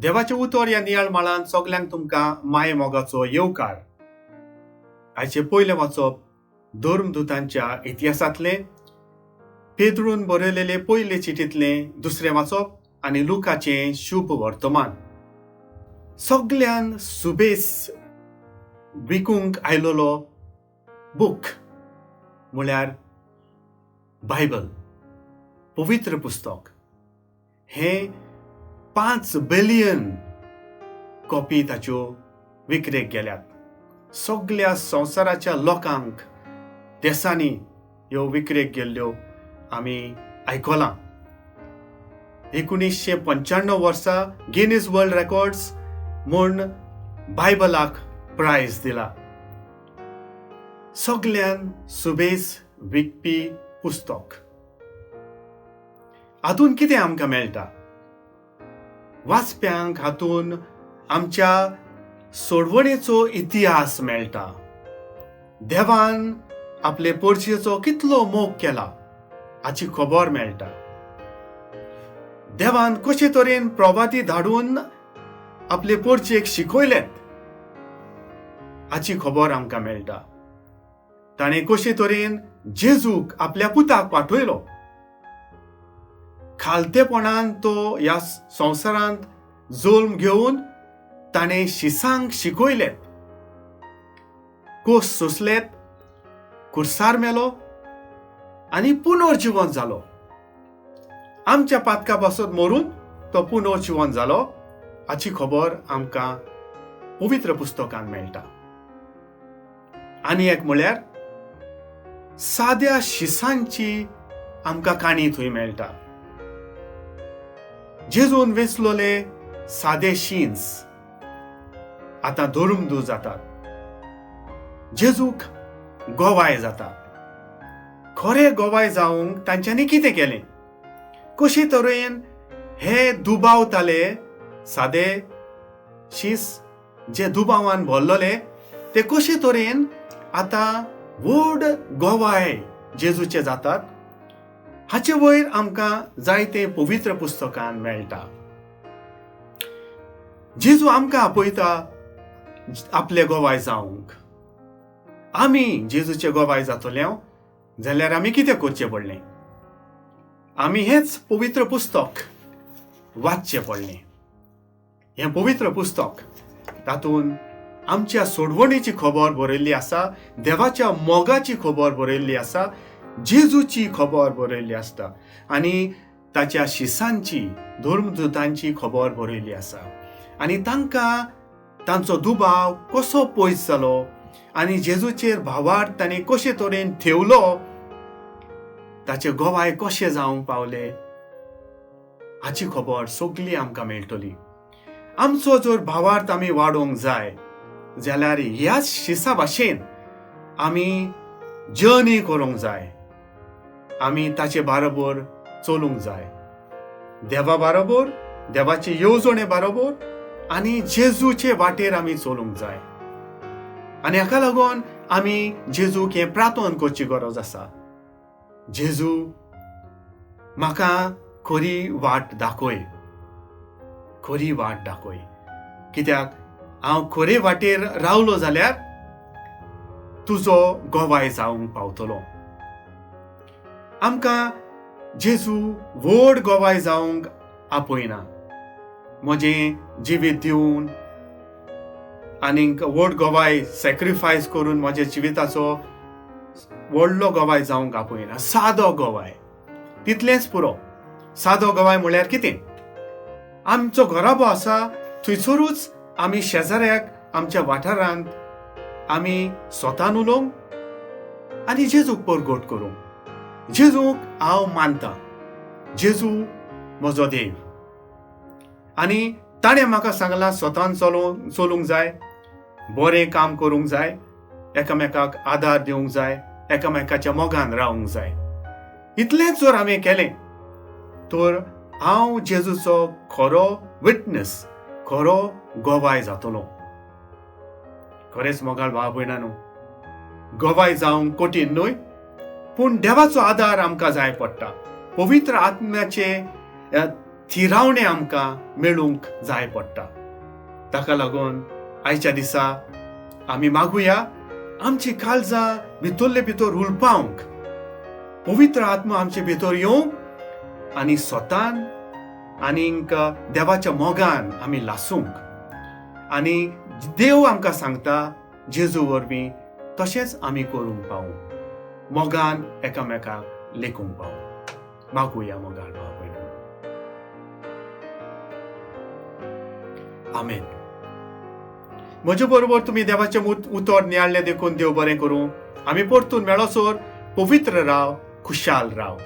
देवाचें उतर ह्या नियाळ माळान सगल्यांक तुमकां माये मोगाचो येवकार. आयचें पयलें वाचप धर्मदुतांच्या इतिहासांतलें, पेद्रून बरयलेले पयले चिटींतलें दुसरें वाचप आनी लुकाचें शुभ वर्तमान. सगल्यान सुबेस विकूंक आयलेलो बूक म्हळ्यार बायबल, पवित्र पुस्तक. हें 5 बिलियन कॉपी ताच्यो विक्रेक गेल्यात. सगल्या संवसाराच्या लोकांक देसांनी ह्यो विक्रेक गेल्ल्यो आमी आयकलां. 1995 वर्सा गिनीज वर्ल्ड रेकॉर्ड्स म्हूण बायबलाक प्रायज दिला. सगल्यान सुबेस विकपी पुस्तक. हातून कितें आमकां मेळटा? वाचप्यांक हातून आमच्या सोडवणेचो इतिहास मेळटा. देवान आपले पोरचेचो कितलो मोग केला हाची खबर मेळटा. देवान कशे तरेन प्रवादी धाडून आपले पोरचेक शिकयलेत हाची खबर आमकां मेळटा. ताणें कशे तरेन जेजूक आपल्या पुताक पाठयलो, खालतेपणान तो ह्या संवसारांत जल्म घेवन ताणें शिसांक शिकयलेत, कोस सोंसलेत, कुर्सार मेलो आनी पुनर्जिवन जालो. आमच्या पातका पासत मरून तो पुनर्जिवन जालो हाची खबर आमकां पवित्र पुस्तकान मेळटा. आनी एक म्हळ्यार साद्या शिसांची आमकां काणी थंय मेळटा. जेजून वेंचलोले सादे शींस आतां धर्मदूत जातात, जेजूक गोवाय जातात. खरे गोवाय जावंक तांच्यांनी कितें केलें, कशे तरेन हे दुबावताले सादे शीस जे दुबावान भरलोले ते कशे तरेन आतां व्हड गोवाय जेजूचे जातात हाचे वयर आमकां जायते पवित्र पुस्तकान मेळटा. जेजू आमकां आपयता आपले गोवाय जावंक. आमी जेजूचे गोवाय जातले जाल्यार आमी कितें करचें पडलें? आमी हेंच पवित्र पुस्तक वाचचें पडलें. हें पवित्र पुस्तक तातूंत आमच्या सोडवणेची खबर बरयल्ली आसा, देवाच्या मोगाची खबर बरयल्ली आसा, जेजूची खबर बरयल्ली आसता आनी ताच्या शिसांची, धर्मदुतांची खबर बरयल्ली आसा. आनी तांकां तांचो दुबाव कसो पयस जालो आनी जेजूचेर भावार्थ तांणी कशे तरेन ठेवलो, ताचे गोवाय कशे जावंक पावले हाची खबर सगली आमकां मेळटली. आमचो जर भावार्थ आमी वाडोवंक जाय जाल्यार ह्याच शिसा भाशेन आमी जर्नी करूंक जाय, आमी ताचे बारोबर चलूंक जाय, देवा बारोबर, देवाचे येवजणे बारोबर आनी जेजूचे वाटेर आमी चलूंक जाय. आनी हाका लागून आमी जेजूक हें प्रार्थना करची गरज आसा. जेजू म्हाका खरी वाट दाखय, खरी वाट दाखय, कित्याक हांव खरे वाटेर रावलो जाल्यार तुजो गोवाय जावंक पावतलो. आमकां जेजू व्हड गोवाय जावंक आपयना. म्हजें जिवीत दिवन आनीक व्हड गोवाय सॅक्रिफायस करून म्हज्या जिविताचो व्हडलो गोवाय जावंक आपयना. सादो गोवाय तितलेंच पुरो. सादो गोवाय म्हळ्यार कितें? आमचो घराबो आसा थंयसरूच आमी शेजाऱ्याक आमच्या वाठारांत आमी स्वतान उलोवंक आनी जेजूक परगट करूंक. जेजूक हांव मानता, जेजू म्हजो देव आनी ताणें म्हाका सांगलां स्वतान चलूंक जाय, बरें काम करूंक जाय, एकामेकाक आदार दिवंक जाय, एकामेकाच्या मोगान रावंक जाय. इतलेंच जर हांवें केलें तर हांव जेजूचो खरो विटनस, खरो गोवाय जातलो. खरेंच मोगाळ भाव भयणा न्हू, गोवाय जावंक कठीण न्हय, पूण देवाचो आदार आमकां जाय पडटा. पवित्र आत्म्याचे थिरावणें आमकां मेळूंक जाय पडटा. ताका लागून आयच्या दिसा आमी मागुया आमची काळजां भितरले भितर उलपावंक, पवित्र आत्मा आमचे भितर येवंक आनी स्वतान आनीक देवाच्या मोगान आमी लासूंक. आनी देव आमकां सांगता जेजू वरवीं तशेंच आमी करूंक पावूं, मोगान एकामेकाक लेखूंक पावूं. मागुया मोगान भाव भयणांनो. आमेन. म्हजे बरोबर तुमी देवाचें उतर नियाळ्ळें देखून देव बरें करूं. आमी परतून मेळोसर पवित्र राव, खुशाल राव.